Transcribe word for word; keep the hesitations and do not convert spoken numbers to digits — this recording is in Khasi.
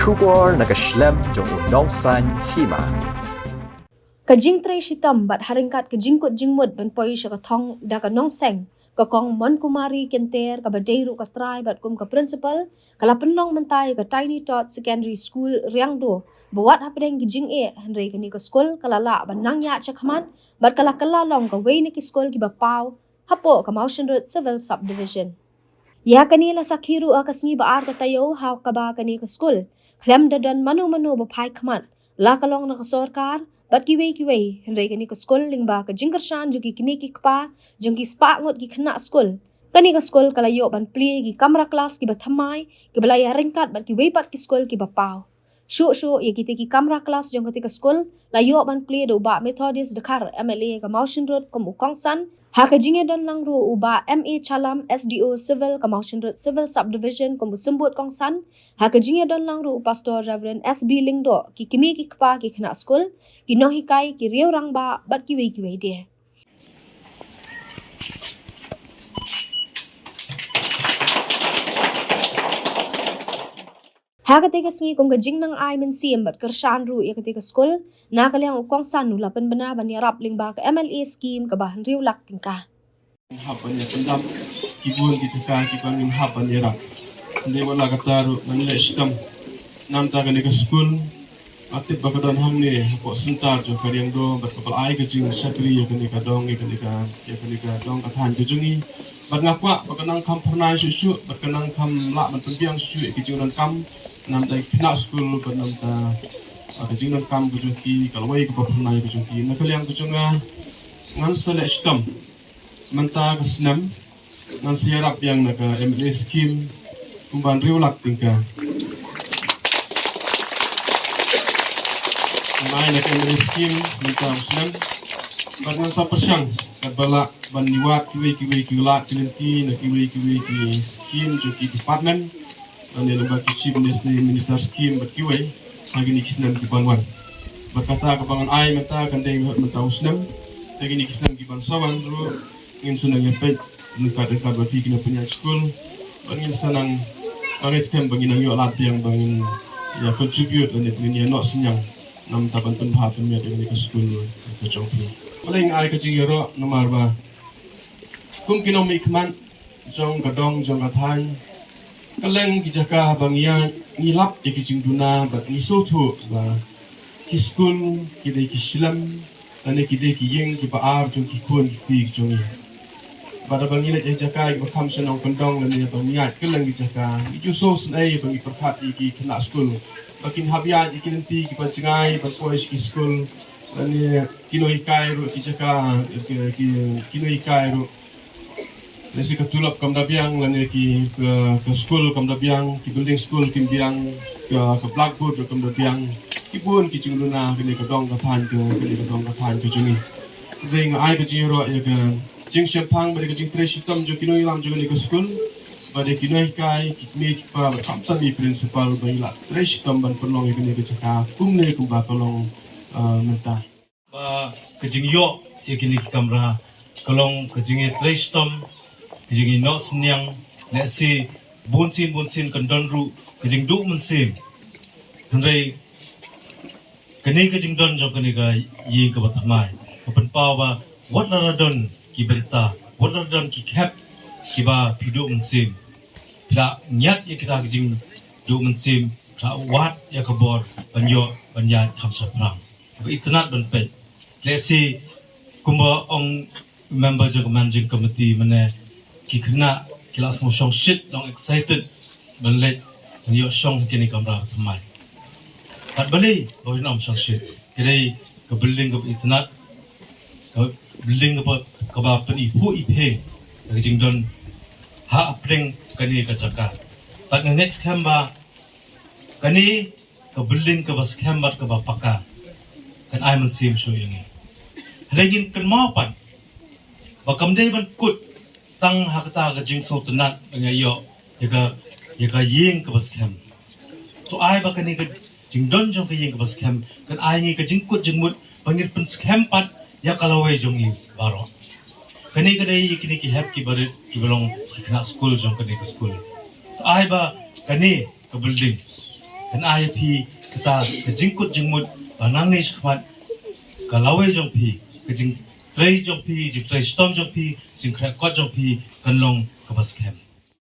Khubor na ka shlem jong u Nongsaiñ Hima. Ka jingtrei shitom bad ha ryngkat ka jingkut jingmut ban poi sha ka thong da ka nongseng, ka Kong Monkumari Kynter, kaba dei ruh ka trai bad kum ka principal, ka la pynlong mynta ïa ka Tiny Tot Secondary School Riangdo, ba wat hapdeng ki jingeh, hynrei kane ka skul ka la lah ban nang ïaid shakhmat bad ka la kylla long kawei na ki skul kiba paw hapoh ka Mawshynrut Civil Subdivision. Ïa kane la sakhi ruh ha ka sngi ba ar ka taïew, ha kaba kane ka skul khlem da don mano mano ba phai khmat, la ka long na ka sorkar bad kiwei kiwei, hynrei kane ka skul lyngba ka jingkyrshan jong ki kmie ki kpa, jong ki spah ngut ki khynnah skul, kane ka skul ka la ïoh ban plie ki kamra klas kiba thymmai, kiba la ïaryngkat bad kiwei pat ki skul kiba paw. Shuh shuh ïa kitei ki kamra klas jong katei ka skul la ïoh ban plie da u Bah Methodist Dkhar, M L A ka Mawshynrut, kum u kongsan. Ha ka jingïadon lang ruh u Bah M A Chalam, S D O Civil ka Mawshynrut Civil Subdivision, kum u symbud kongsan. Ha ka jingïadon lang ruh u Pastor Reverend S B Lyngdoh, ki kmie ki kpa ki khynnah skul, ki nonghikai, ki riew rangbah bad kiwei kiwei de. Ha katei ka sngi kum ka jingnang ai mynsiem bad kyrshan ruh ïa katei ka skul, na ka liang u kongsan u la pynbna ban ïarap lyngba ka M L A scheme kaba hynriew lak tyngka. Hap ban ïa pyndap ki bun ki jaka kiba ngin hap ban ïarap. Hynrei wat la katta ruh ngan leh shitom. Namar kane ka skul nga tip ba ka don hangne hapoh center jong ka Riangdo bad kaba la ai ka jingshakri ïa kane ka dong, ïa kane ka, ïa kane ka dong ka thaiñ ka jong ngi. Bad nga kwah ba kan nang kham phyrnai shuh shuh, bad kan nang kham lah ban pynbiang shuh shuh ïa ki jingdonkam. Namar ki khynnah skul bad namar ka jingdonkam ka jong ki, ka lawei kaba phyrnai ka jong ki. Na ka liang ka jong nga, ngan sa leh shitom. Mynta ka snem ngan sa ïarap biang na ka M L A scheme kumba hynriew lak tyngka. Ngan ai na ka M L A scheme mynta ka snem. Bad ngan sa pyrshang katba lah ban ïa wad kiwei kiwei ki lad ki lynti na kiwei kiwei ki scheme jong ki department. Lane lyngba ki Chief Minister, Minister scheme bad kiwei ha kine ki snem ki ban wan. Bad kata kaba ngan ai mynta kan dei mynta u snem. Ha kine ki snem ki ban sa wan ruh ngin sa nang ïa peit ryngkat ryngkat bad phi ki nongpynïaid skul. Bad ngin sa nang, ngeit skhem ba ngin nang ïoh lad biang ba ngin ïa contribute lane ba ngin ïa noh synñiang namar ban pynbha pynmiat ïa kane ka skul ka jong phi. Balei nga ai ka jingïaroh? Namar ba kum ki nongmihkhmat jong ka dong jong ka thaiñ, kylleng ki jaka ba ngi ïaid ngi lap ïa ki jingduna bad ngi sngewthuh ba ki skul ki dei ki shlem lane ki dei ki ïing kiba ar jong ki khun ki kti ki jong ngi. Bad haba ngi leit ha jaka kiba kham shnong kyndong lane ba ngi ïaid kylleng ki jaka, ngi ju sngewsynei ba ngi pyrkhat ïa ki khynnah skul ba kin hap ïaid ïa ki lynti kiba jngai ban poi sha ki skul, lane ki nonghikai ruh ki jaka, ki, ki, ki nonghikai ruh. Lehse ka tulop kam da biang, lane ki, ka, ka skul kam da biang, ki building skul kim biang, ka, ka blackboard ruh kam da biang. Ki bun ki jingduna kane ka dong ka thaiñ ka, kane ka dong ka thaiñ ka jong ngi. Hynrei nga ai ka jingïaroh ïa ka jingshemphang bad ka jingtrei shitom jong ki nongïalam jong kane ka skul, bad ïa ki nonghikai, ki kmie ki kpa bad khamtam i principal ba i la trei shitom ban pynlong ïa kane ka jaka kumne kumba ka long, ah, mynta. Ba ka jingïoh ïa kine ki kamra ka long ka jingïatrei shitom, ka jingïainguh synñiang, lehse bunsien bunsien kan don ruh ka jingduh mynsiem. Hynrei kane ka jingdon jong kane ka ïing kaba thymmai ka pynpaw ba wat la don ki bynta, wat la don ki khep kiba phi duh mynsiem, phi la ngiat ïa kita ki jingduh mynsiem, phi la wad ïa ka bor ban ïoh ban ïaid kham shaphrang. Ba itynnad ban peit. Lehse kumba ong member jong ka managing committee mynne, ki khynnah ki la sngew shongshit, long excited ban leit ban ïoh shong ha kine ki kamra thymmai. Bad balei ba kin ym shongshit? Ka dei ka building kaba itynnad, ka building kaba, kaba pyniphuh iphieng da ka jingdon ha hapdeng kane ka jaka. Bad nga ngeit skhem ba kane ka building kaba skhem bad kaba paka kan ai mynsiem shuh ïa ngi. Hynrei ngin kynmaw pat ba kam dei ban kut tang ha kata ka jingsngewtynnad ba ngi ïoh ïa ka, ïa ka ïing kaba skhem. To ai ba kane ka jingdon jong ka ïing kaba skhem kan ai ngi ka jingkut jingmut ba ngin pynskhem pat ïa ka lawei jong ngi baroh. Kane ka dei ïa kine ki hep kiba rit kiba long ki khynnah skul jong kane ka skul. To ai ba kane ka building Ngan ai ïa phi kata ka jingkut jingmut ba nangne shakhmat ka lawei jong phi, ka jingtrei jong phi, jingtrei shitom jong phi, jingkhreh kot jong phi kan long kaba skhem.